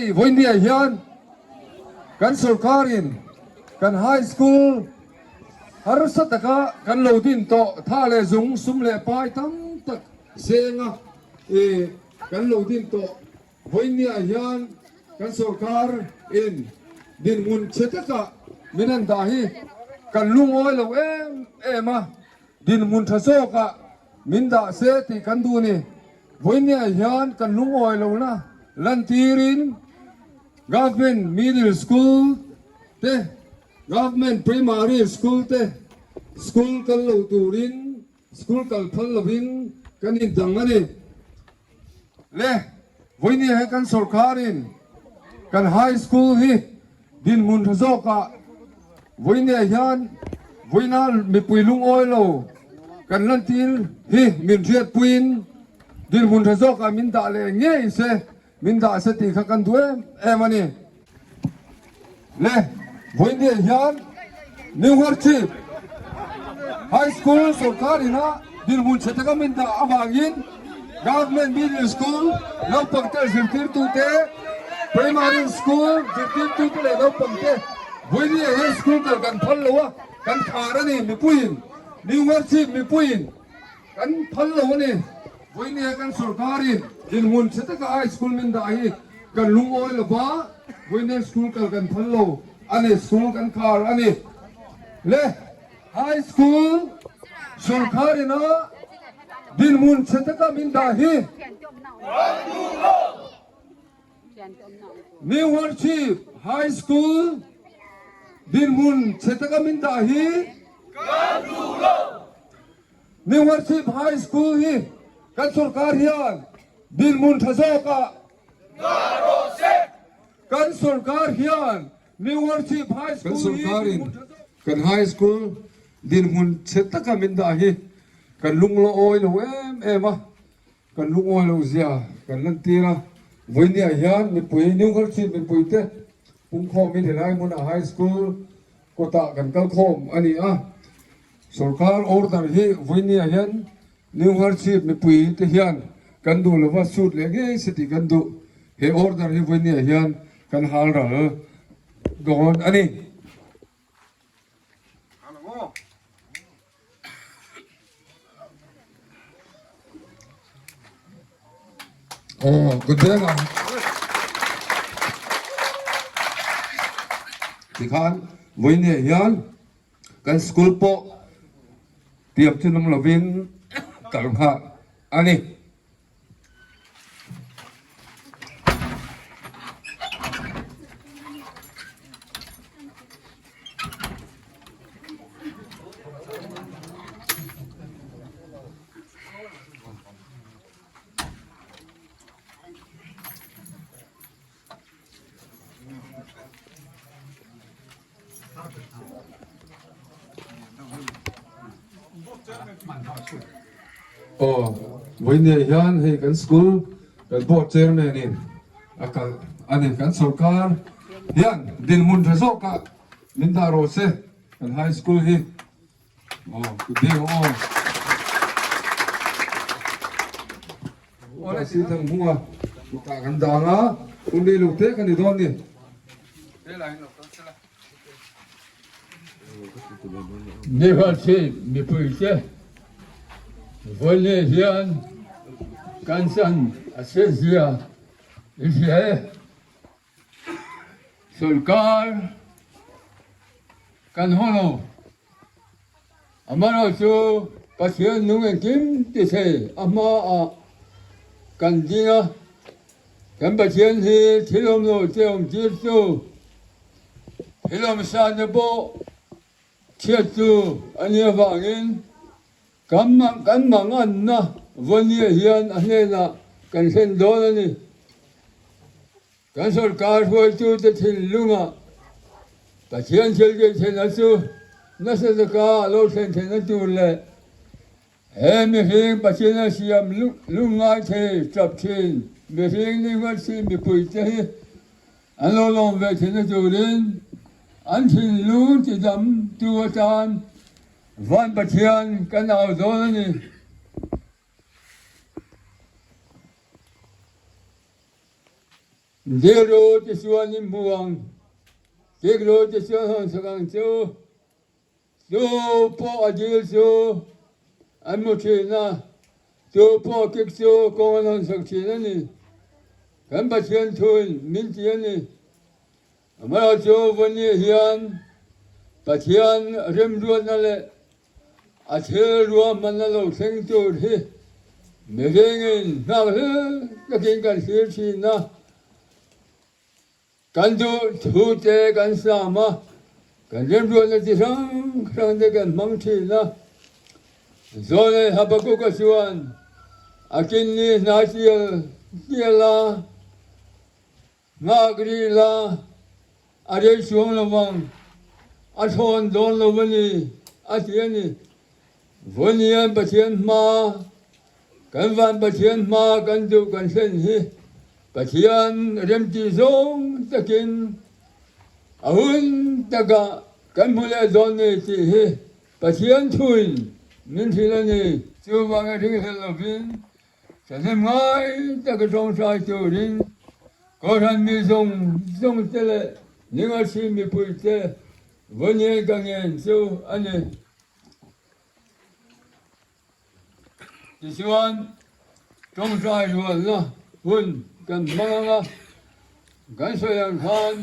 Hei vawinia hian kan sorkarin kan high school harsa taka kan lo din tawh tha leh zung sum leh pai tam tak senga i kan lo din tawh vawinia hian kan sorkar in dinhmun chhe taka min han dah hi kan lungawi lo em em a. Dinhmun tha zawkah min dah se tih kan duh ni. Vawinia hian kan lungawi lohna lantirin Government Middle School te, Government Primary School te school kal lo turin school kal phal lovin kan indang a ni. Le, vawinia hian kan sorkarin kan High School hi Dinhmun tha zawkah vawinia hian vawiina mipui lungawi lo kan lantir hi min hriatpuiin dinhmun tha zawkah min dah leh ngei se, min dah se tih kha kan duh em em a ni. Le, vawinia hian New Harchip High School sorkar ina dinhmun chhe taka min dah avangin Government Middle School naupangte zirtirtute, Primary School zirtirtute leh naupangte vawinia hian school kal kan phal lo a, kan khar a ni mipuiin, New Harchip mipuiin kan phal lo a ni. Vawinia kan sorkarin dinhmun chhe taka high school min dah hi kan lungawi lo va, vawinia school kal kan phal lo a ni, school kan khar a ni. Le high school sorkarin a dinhmun chhe taka min dah hi New Worship High School dinhmun chhe taka min dah hi New Worship High School hi kan sorkar hian dinhmun tha zawkah kan sorkar hian New Worship High School Kan sorkarin kan high school dinhmun chhe taka min dah hi kan lunglaw awi lo em em a, kan lungawi lo zia kan lantir a. Vawinia hian mipui New Worship mipuite pungkhawmin helai hmunah high school kawtah kan kal khawm a ni a. Sorkar order hi vawinia hian New Worship mipui te hian kan duh lova suit leh ngei se tih kan duh. He order hi vawinia hian kan hal ral dawn a ni. Aw, ka deng ang. Tikhan vawinia hian Kan school pawh tiam chu nung lovin kal nghah a ni. Aw vawinia hian hei kan school kan board chairman in a kalh a ni kan sorkar hian dinhmun tha zawkah min dah rawh se kan high school hi. Aw good day aw. Aw si thang hmunga ta kan dang a un lei lo te kan ni dawn ni. Ni mipui te vawiin hian kan chan a chhe zia i hria e. Sorkar kan haw lo. Amaherawhchu Pathian nung engkim ti thei a hmaah kan ding a, kan Pathian hi thil awm lo te awm tir chu, thil awm sa te pawh chhiat chu a nih avangin kan manganna Vawnia hian a hnenah kan thlen dawn a ni. Kan sorkar hruaitute thinlungah Pathian thil tih theihna chu nasa taka a lo thlen theihna tur leh he mihring Pathian a siam lungngai thei tap thin mihring ni ngawt si mipuite hi an lo lawm ve theihna turin an thinlung tidamtu atan Van Pathian kan au dawn a ni. Dil ru ti chuan in hmu ang, kik ru ti chuan hawn sak ang chu. Tu pawh a dil chu an hmu thin a, tu pawh kik chu kawng an hawn sak thin a ni. Kan Pathian thuin min ti a ni. Amaherawhchu Vawni hian Pathian remruatna leh a thil ruahmanna lo thleng tur hi mihringin nghak hle takin kan thlir thin a, kan duh thu te kan sam a, kan remruatna chi hrang hrang te kan hmang thin a. Zawnei Habakuka chuan a kinni hnai tial tial a. Nghak rih la, a rei chuang lo vang, a thawn dawn lo a ni, a ti a ni. Vawnian Pathian hma, kan van Pathian hma kan duh kan thlen hi Pathian remti zawng takin a hun takah kan hmu leh dawn ni tih hi Pathian thuin min hrilh a ni. Chuvanga ringhlel lovin Thahnem ngai taka tawngtai turin Kohhran mi zawng zawng te leh Ningalchhin mipui te Vawnian ka ngen chu a ni. Tichuan, tawngtai rualna hun kan hmang ang a, kan sawi ang khan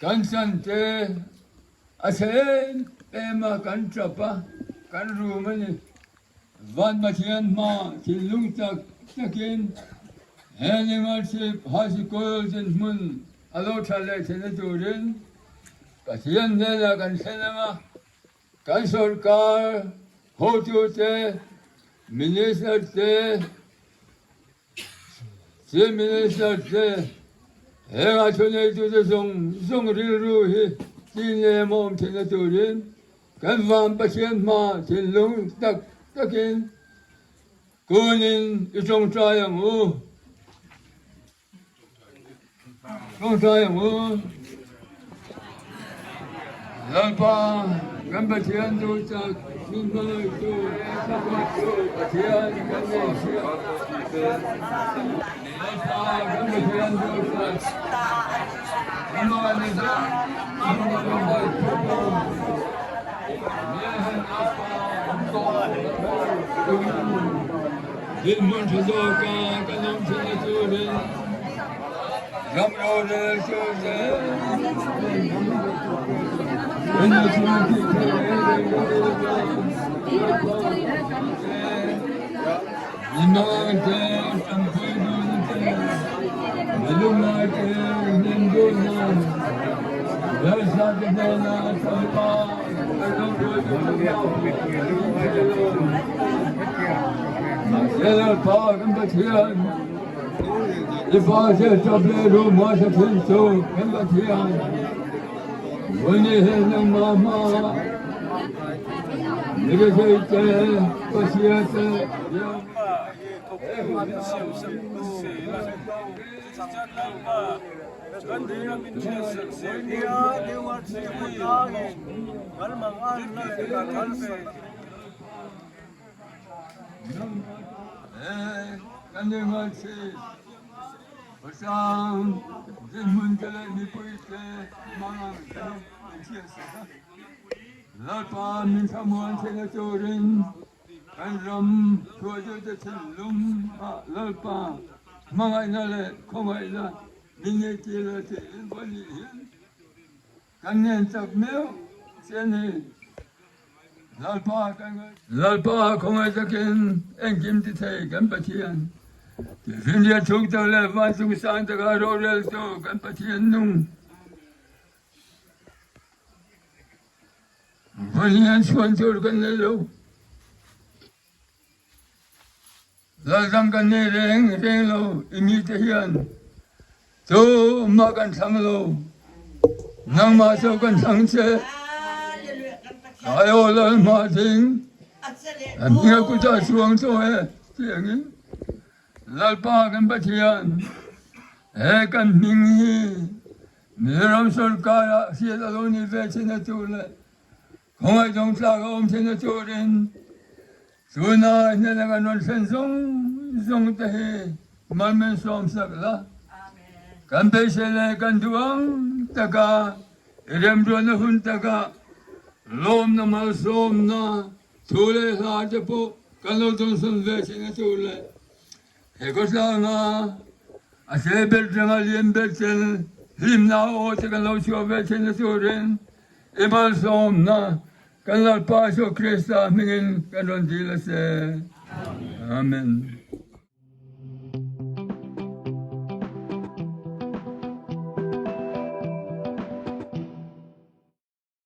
Kan chante a chhe em em a, kan tap a, kan rum a ni. Van Pathian hma thinlung tak takin he Ningalchhip High School dinhmun a lo tha leh theihna turin Pathian hnenah kan thlen ang a, kan sawrkar hotute, Minister te, Chief Minister te hengah thuneitute zawng zawng rilru hi tin leh awm theihna turin kan van Pathian hma thinlung tak takin kunin i tawngtai ang u. Tawngtai ang u. Lalpa kan Pathian duh chak min hmangaihtu Pathian kan nei sia. Lalpa kan Pathian duh chak amah ni zawng Dinhmun tha zawka kan awm thin a turin ram rorel chu zel Mimangte tanpui dun te, milungngaite hnem dun na, Lalsate hnena Lalpa kan ropui Mahse Lalpa kan Pathian, i fate tap leh rum hmasa thin chu kan Pathian, Vawni he nangmah hma mi rethei te, Pathian te, Lalpa min thlamuan theihna turin Kan ram hruaitute thinlung ah Lalpa hmangaihna leh khawngaihna min neihtir la tiin pahnih hian kan ngen chak meuh che a ni. Lalpa kan Lalpa khawngaih takin engkim ti thei kan Pathian, Tifrinria chhung tak leh van chung sang taka roreltu kan Pathian nung. Vawiin chhuan tur kan nei lo. Laldang kan nei reng reng lo i mite hian tumah kan thlang lo. Nangmah chauh kan thlang che. Kai aw lal hma ding a hming a kutah chuang tawh e ti angin Lalpa kan Pathian he kan hming hi Mizoram sorkar-ah hriat a lo ni ve thin a tur leh khawngaih dawng tlak a awm thin a turin tuna hnena kan rawn thlen zawng zawng te hi. Mal min sawmsak la. Kan beisei leh kan duh ang taka i remruatna hun takah lawmna malsawmna thu leh hla te pawh kan lo dawnsawn ve thin a tur leh he khawtlanga a che ber tanga lian ber tel hlimna aw te kan lo chhuah ve thin a turin i malsawmna kan Lalpa Isua Krista hmingin kan rawn dil a che. Amen.